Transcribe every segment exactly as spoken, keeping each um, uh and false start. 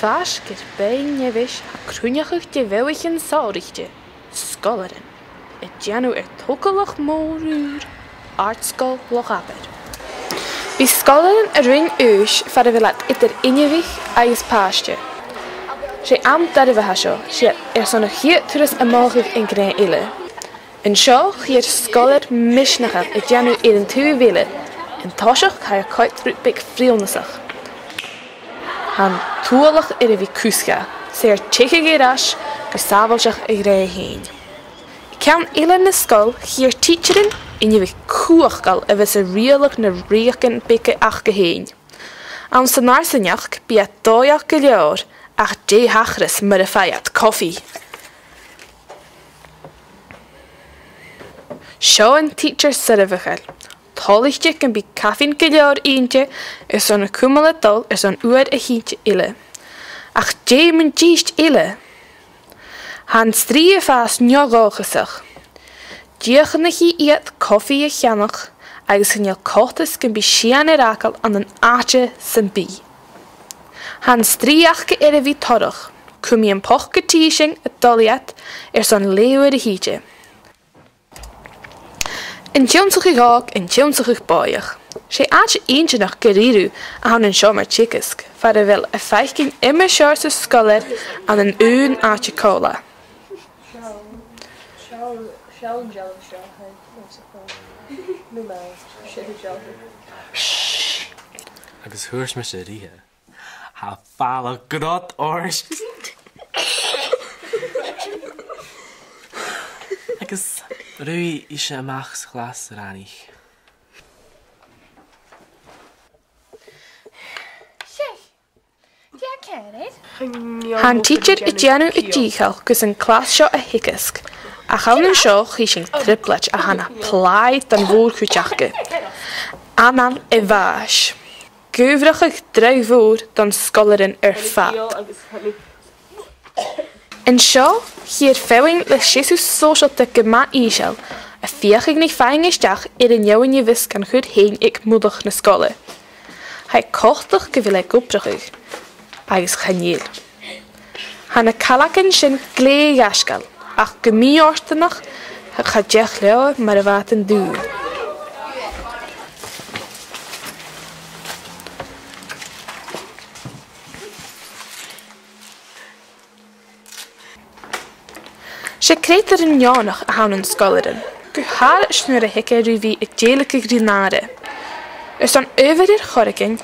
Faisg air beinn Neimheis tha cruinneachadh de bheathaichean sònraichte, sgoilearan a' dèanamh air togalach mòr ùr Àrd-sgoil Loch Abar. Bidh sgoilearan a' ruighinn aois far a bheil iad eadar inbhich agus pàiste. 'S e àm doirbh a tha seo, 's iad airson a' chiad turas a' mothachadh an gnè eile. An seo, chì sinn sgoilear misneachail a' dèanamh air an taobh eile, an toiseach tha e a' coimhead rud beag friolnasach. Tha an t-uallach air a bhith cus dha, 's e air teicheadh air ais gu sàbhailteachd a ghnè fhèin. Aig ceann eile na sgoile, chì sinn tidsearan, inbhich cumhachdail a bhios a' riaghladh na riochdan beaga aca fhèin. Anns an fharsaingeachd, bidh iad dòigheil gu leòr, ach dè thachras mura faigh iad cofaidh? Seo an tidsear soirbheachail. Toilichte gum bi caffeine gu leòr innte airson a chumail a' dol airson uair a thìde eile. Ach dè mun dithis eile? Tha an strì a' fàs neo-dhòchasach. Dìochuimhnichidh iad cofaidh a cheannach agus chan eil coltas gum bi sìon air fhàgail ann an àite sam bith. Tha an strì aca air a bhith torrach, cumaidh am poca tì sin a' dol iad airson leth-uair a thìde. An t-ionnsachadh òg, an t-ionnsachadh bòidheach. 'S e àite inntinneach gu h-àraidh a th' ann an seo mar teagasg, far a bheil e a' faicinn iomadh seòrsa sgoilear ann an aon àite còmhla. Seall, seall, seall an dealbh seo, hey, what's it called? No, no, shit, who's dealbh? Agus thuirt mise rithe, tha fàileadh grod oirbh. Agus ruith ise a-mach sa chlas a-rithist. Seadh. Dè tha ceàrr? Tha an tidsear a' dèanamh a dhìcheall gus an clas seo a theagasg, ach ann an seo chì sinn trioblaid a tha na plàigh don mhòr-chuid aca. Anam a' bhàis. Gobharachadh dragh mhòr don sgoilearan air fad. An seo, chì sinn feadhainn le seasamh sòisealta gu math ìosal, a' feuchainn ri faighinn a-steach air an fheadhainn a bhios gan cur fhèin aig mullach na sgoile. Tha e coltach gu bheil e ag obrachadh, agus chan eil. Tha na caileagan sin glè ghaisgeil, ach gu mì-fhortanach, cha deach leotha mar a bha iad an dùil. Is e creutairean neònach a th' ann an sgoilearan, gu h-àraidh nuair a thig e ri bhith a' dèiligeadh ri nàire. Airson adhbhar air choreigin,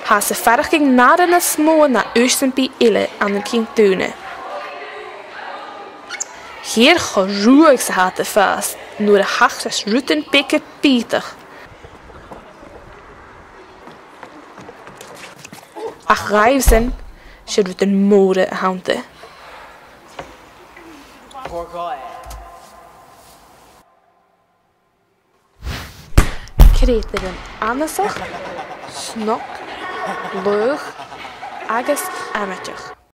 thathas a' faireachdainn nàire nas motha na aois sam bith eile ann an ceann daonna. Chì sinn cho ruadh 's a tha iad a' fàs nuair a thachras rudan beaga bìodach. Ach dhaibhsan, 's e rudan mòra a th' annta. Creutairean annasach, snog, laghach agus amaideach.